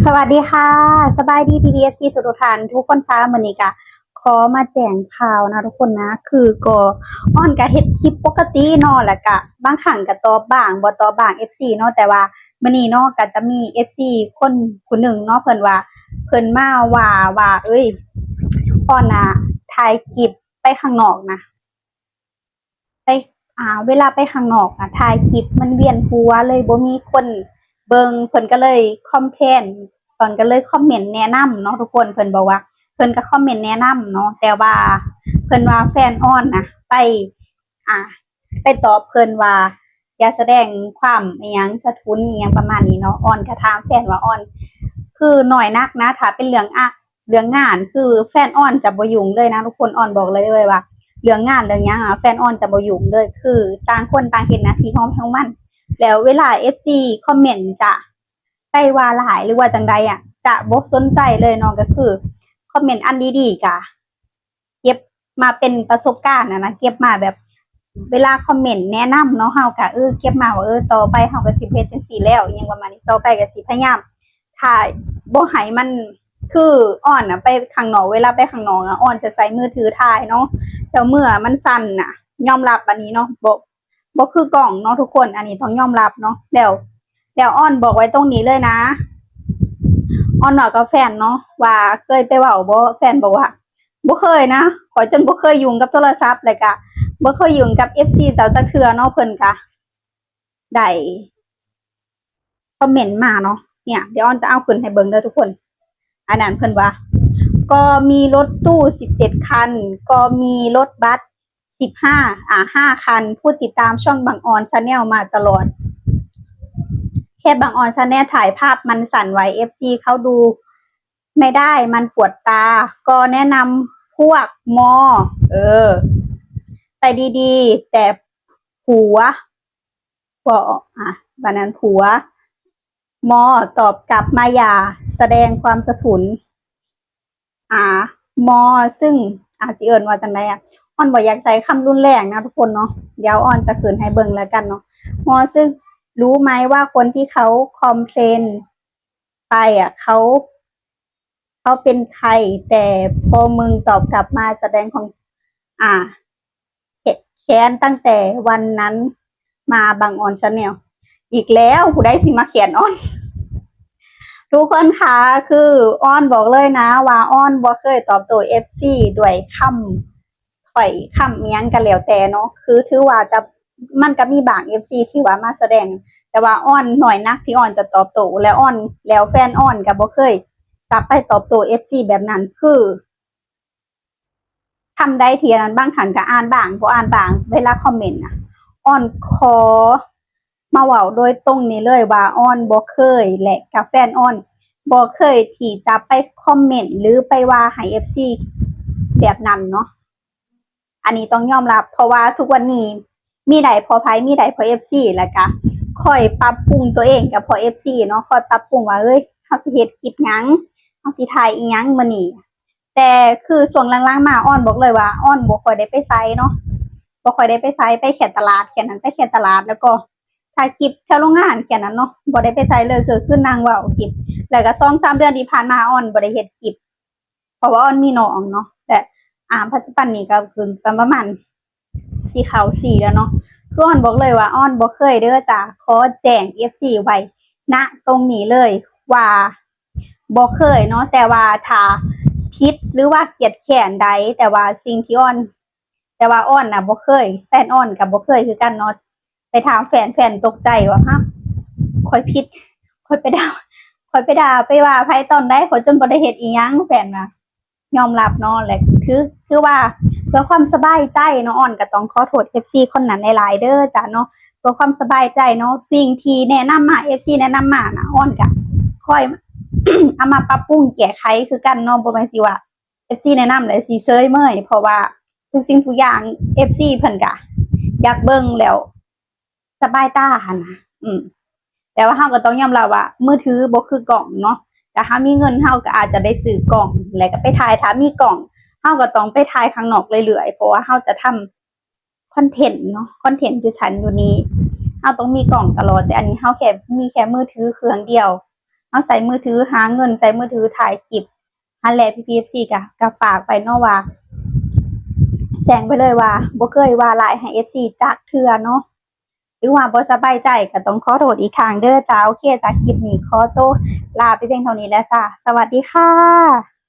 ສະຫວັດດີຄ່ະ ສະບາຍດີ ພີ່ໆ ເອັຟຊີ ທຸກໆທ່ານ ທຸກຄົນຄ່ະ. ມື້ນີ້ກະຂໍມາແຈ້ງຂ່າວນະທຸກຄົນນະ ຄືກໍອອນກະເຮັດຄລິບປົກກະຕິເນາະ ແລ້ວກະບາງຄັ້ງກະຕອບບ້າງ ບໍ່ຕອບບ້າງ ເອັຟຊີ ເນາະ. ແຕ່ວ່າມື້ນີ້ເນາະ ກະຈະມີ ເອັຟຊີ ຄົນຜູ້ໜຶ່ງເນາະ ເພິ່ນວ່າ ເພິ່ນມາວ່າ ວ່າ ເອີຍ ອອນນະຖ່າຍຄລິບໄປຂ້າງນອກນະ ໄປ ອ່າ ເວລາໄປຂ້າງນອກອະ ຖ່າຍຄລິບມັນວຽນຫົວ ເລີຍບໍ່ມີຄົນເບິ່ງ. ເພິ່ນກໍເລີຍຄອມເພນ ອອນກໍເລີຍຄອມເມັນແນະນຳເນາະທຸກຄົນ. ເພິ່ນບອກວ່າ ເພິ່ນກໍຄອມເມັນແນະນຳເນາະ ແຕ່ວ່າເພິ່ນວ່າແຟນອອນນະ ໄປ ອ່າ ໄປຕອບເພິ່ນວ່າ ຢ່າສະແດງຄວາມອີ່ຫຍັງ ສະທຸນອີ່ຫຍັງປະມານນີ້ເນາະ. ອອນກໍຖາມແຟນວ່າ ອອນ ຄືນ້ອຍໜັກນະ ຖ້າເປັນເລື່ອງອະ ເລື່ອງງານ ຄືແຟນອອນຈະບໍ່ຫຍຸ້ງເລີຍນະທຸກຄົນ. ອອນບອກເລີຍວ່າ ເລື່ອງງານເລື່ອງຫຍັງອະ ແຟນອອນຈະບໍ່ຫຍຸ້ງເລີຍ ຄືຕ່າງຄົນຕ່າງເຮັດໜ້າທີ່ຂອງໃຜຂອງມັນ. ແລ້ວເວລາ ເອັຟຊີ ຄອມເມັນຈະໄປວ່າຫຼາຍ ຫຼືວ່າຈັ່ງໃດອະ ຈະບໍ່ສົນໃຈເລີຍເນາະ. ກໍຄືຄອມເມັນອັນດີໆກະເກັບມາເປັນປະສົບການຫັ້ນນະ ເກັບມາແບບ ເວລາຄອມເມັນແນະນຳເນາະ ເຮົາກະ ເອີ ເກັບມາວ່າ ເອີ ຕໍ່ໄປເຮົາກະຊິເຮັດຈັ່ງຊີ້ແລ້ວ ອີ່ຫຍັງປະມານນີ້ ຕໍ່ໄປກະຊິພະຍາຍາມ ຖ້າບໍ່ໃຫ້ມັນ ຄືອອນນະໄປຂ້າງນອກ ເວລາໄປຂ້າງນອກອະ ອອນຈະໃຊ້ມືຖືຖ່າຍເນາະ ແລ້ວມືມັນສັ່ນນະ ຍອມຮັບອັນນີ້ເນາະ ບໍ່ ບໍ່ຄືກ້ອງເນາະທຸກຄົນ ອັນນີ້ຕ້ອງຍອມຮັບເນາະ. ແລ້ວ ແລ້ວອອນບອກໄວ້ຕົງນີ້ເລີຍນະ ອອນເວົ້າກັບແຟນເນາະ ວ່າເຄີຍໄປເວົ້າບໍ່ ແຟນບອກວ່າ ບໍ່ເຄີຍນະ ຂ້ອຍຈົນບໍ່ເຄີຍຫຍຸ້ງກັບໂທລະສັບ ແລ້ວກະບໍ່ເຄີຍຫຍຸ້ງກັບ ເອັຟຊີ ເຈົ້າຈັກເທື່ອເນາະ. ເພິ່ນກະໄດ້ຄອມເມັນມາເນາະ ເນຍ ດຽວອອນຈະເອົາຂຶ້ນໃຫ້ເບິ່ງເດີທຸກຄົນ. ອັນນັ້ນເພິ່ນວ່າ ກໍມີລົດຕູ້ສິບເຈັດຄັນ ກໍມີລົດບັສສິບຫ້າ ອ່າ ຫ້າຄັນ ຜູ້ຕິດຕາມຊ່ອງບັງອອນ Channel ມາຕະຫຼອດ ແຄ່ບັງອອນ Channel ຖ່າຍພາບມັນສັ່ນໄຫວ ເອັຟຊີ ເຂົາດູ ໄມ່ໄດ້ ມັນປວດຕາ ກໍແນະນຳພວກມໍ ເອີ ໄປດີໆ ແຕ່ຜົວ ບໍ່ ອ່າ ບາດນັ້ນຜົວມໍຕອບກັບມາ ຢ່າສະແດງຄວາມສະທຸນ ອ່າ ມໍ ຊຶ່ງ ອ່າ ຊິເອີ້ນວ່າຈັ່ງໃດອະ ອອນບໍ່ຢາກໃຊ້ຄຳຮຸນແຮງນະທຸກຄົນເນາະ ດຽວອອນຈະຂຶ້ນໃຫ້ເບິ່ງແລ້ວກັນເນາະ ມໍ ຊຶ່ງ ຮູ້ໄໝວ່າຄົນທີ່ເຂົາຄອມເພລນ ໄປອະ ເຂົາ ເຂົາເປັນໃຄ ແຕ່ພໍມຶງຕອບກັບມາສະແດງຄວາມ ອ່າ ແຄ- ແຄ້ນຕັ້ງແຕ່ວັນນັ້ນມາ ບັງອອນ Channel ອີກແລ້ວ ຜູ້ໃດຊິມາແຄ້ນອອນ ທຸກຄົນຄະ ຄືອອນບອກເລີຍນະວ່າ ອອນບໍ່ເຄີຍຕອບໂຕ້ ເອັຟຊີ ດ້ວຍຄຳ ຖ້ອຍຄຳອີ່ຫຍັງກໍແລ້ວແຕ່ເນາະ ຄືຖືວ່າຈະ ມັນກໍມີບາງເອັຟຊີທີ່ວ່າມາສະແດງ ແຕ່ວ່າອອນໜ້ອຍນັກທີ່ອອນຈະຕອບໂຕ້ ແລ້ວອອນ ແລ້ວແຟນອອນກໍບໍ່ເຄີຍຈະໄປຕອບໂຕ້ເອັຟຊີແບບນັ້ນ ຄືຄຳໃດທີ່ອັນນັ້ນ ບາງຄັ້ງກໍອ່ານບ້າງ ບໍ່ອ່ານບ້າງ ເວລາຄອມເມັນນະ ອອນຂໍ ມາເວົ້າໂດຍຕົງນີ້ເລີຍວ່າ ອອນບໍ່ເຄີຍ ແລະ ກະແຟນອອນບໍ່ເຄີຍທີ່ຈະໄປຄອມເມັນ ຫຼື ໄປວ່າໃຫ້ເອັຟຊີແບບນັ້ນເນາະ ອັນນີ້ຕ້ອງຍອມຮັບ ເພາະວ່າທຸກວັນນີ້ມີໄດ້ເພາະໃຜ ມີໄດ້ເພາະເອັຟຊີ ແລ້ວກະຄອຍປັບປຸງຕົວເອງກໍເພາະເອັຟຊີເນາະ ຄອຍປັບປຸງວ່າ ເອີຍ ເຮົາຊິເຮັດຄລິບຫຍັງ ເຮົາຊິຖ່າຍອີ່ຫຍັງມື້ນີ້ ແຕ່ຄືຊ່ວງຫຼັງໆມາ ອອນບອກເລີຍວ່າ ອອນບໍ່ຄ່ອຍໄດ້ໄປໃສເນາະ ບໍ່ຄ່ອຍໄດ້ໄປໃສ ໄປແຄ່ຕະຫຼາດແຄ່ນັ້ນ ໄປແຄ່ຕະຫຼາດ ແລ້ວກໍຖ່າຍຄລິບແຖວໂຮງງານແຄ່ນັ້ນເນາະ ບໍ່ໄດ້ໄປໃສເລີຍ ກໍຄືນັ່ງເວົ້າຄລິບ ແລ້ວກໍສອງສາມເດືອນທີ່ຜ່ານມາ ອອນບໍ່ໄດ້ເຮັດຄລິບ ເພາະວ່າອອນມີນ້ອງເນາະ ແລະ ອ່າ ປັດຈຸບັນນີ້ກໍຂຶ້ນປະມານ ຊິເຂົ້າສີ່ແລ້ວເນາະ ຄືອອນບອກເລີຍວ່າ ອອນບໍ່ເຄີຍເດີຈ້າ ຂໍແຈ້ງເອັຟຊີໄວ້ ນະ ຕົງນີ້ເລີຍວ່າ ບໍ່ເຄີຍເນາະ ແຕ່ວ່າຖ້າຜິດ ຫຼືວ່າຄຽດແຄ້ນໃດ ແຕ່ວ່າສິ່ງທີ່ອອນ ແຕ່ວ່າອອນນະບໍ່ເຄີຍ ແຟນອອນກໍບໍ່ເຄີຍຄືກັນເນາະ ໄປຖາມແຟນ ແຟນຕົກໃຈວ່າ ຮະ ຂ້ອຍຜິດ ຂ້ອຍໄປດ່າ ຂ້ອຍໄປດ່າ ໄປວ່າໃຜຕອນໃດ ຂ້ອຍຈົນບໍ່ໄດ້ເຮັດອີ່ຫຍັງ ແຟນວ່າ ຍອມຮັບເນາະ ແລະ ຖື ຖືວ່າເພື່ອຄວາມສະບາຍໃຈເນາະ ອອນກໍຕ້ອງຂໍໂທດເອັຟຊີຄົນນັ້ນຫຼາຍໆເດີຈ້າເນາະ ເພື່ອຄວາມສະບາຍໃຈເນາະ ສິ່ງທີ່ແນະນຳມາ ເອັຟຊີແນະນຳມານະ ອອນກໍຄອຍ ເອົາມາປັບປຸງແກ້ໄຂຄືກັນເນາະ ບໍ່ແມ່ນຊິວ່າເອັຟຊີແນະນຳແລ້ວຊິເຊີຍເມີຍ ເພາະວ່າທຸກສິ່ງທຸກຢ່າງເອັຟຊີເພິ່ນກໍຢາກເບິ່ງແລ້ວ ສະບາຍຕາຫັ້ນນະ ອືມ ແຕ່ວ່າເຮົາກໍຕ້ອງຍອມຮັບວ່າມືຖືບໍ່ຄືກ້ອງເນາະ ຖ້າເຮົາມີເງິນເຮົາກໍອາດຈະໄດ້ຊື້ກ້ອງ ແລ້ວກໍໄປຖ່າຍ ຖ້າມີກ້ອງເຮົາກໍຕ້ອງໄປຖ່າຍຂ້າງນອກເລື້ອຍໆ ເພາະວ່າເຮົາຈະທຳຄອນເທັນເນາະ ຄອນເທັນຢູ່ຊັ້ນຢູ່ນີ້ ເຮົາຕ້ອງມີກ້ອງຕະຫຼອດ ແຕ່ອັນນີ້ເຮົາແຄ່ມີແຄ່ມືຖືເຄື່ອງດຽວ ເຮົາໃຊ້ມືຖືຫາເງິນ ໃຊ້ມືຖືຖ່າຍຄລິບຫັ້ນແຫຼະ ພີ່ໆ ເອັຟຊີ ກະ ກະຝາກໄປເນາະວ່າ ແຈ້ງໄປເລີຍວ່າບໍ່ເຄີຍວ່າຮ້າຍໃຫ້ ເອັຟຊີ ຈັກເທື່ອເນາະ ຫຼືວ່າບໍ່ສະບາຍໃຈກະຕ້ອງຂໍໂທດອີກຄັ້ງເດີຈ້າ. ໂອເຄຈ້າ ຄລິບນີ້ຂໍໂຕລາໄປພຽງເທົ່ານີ້ແຫຼະຈ້າ ສະຫວັດດີຄ່ະ.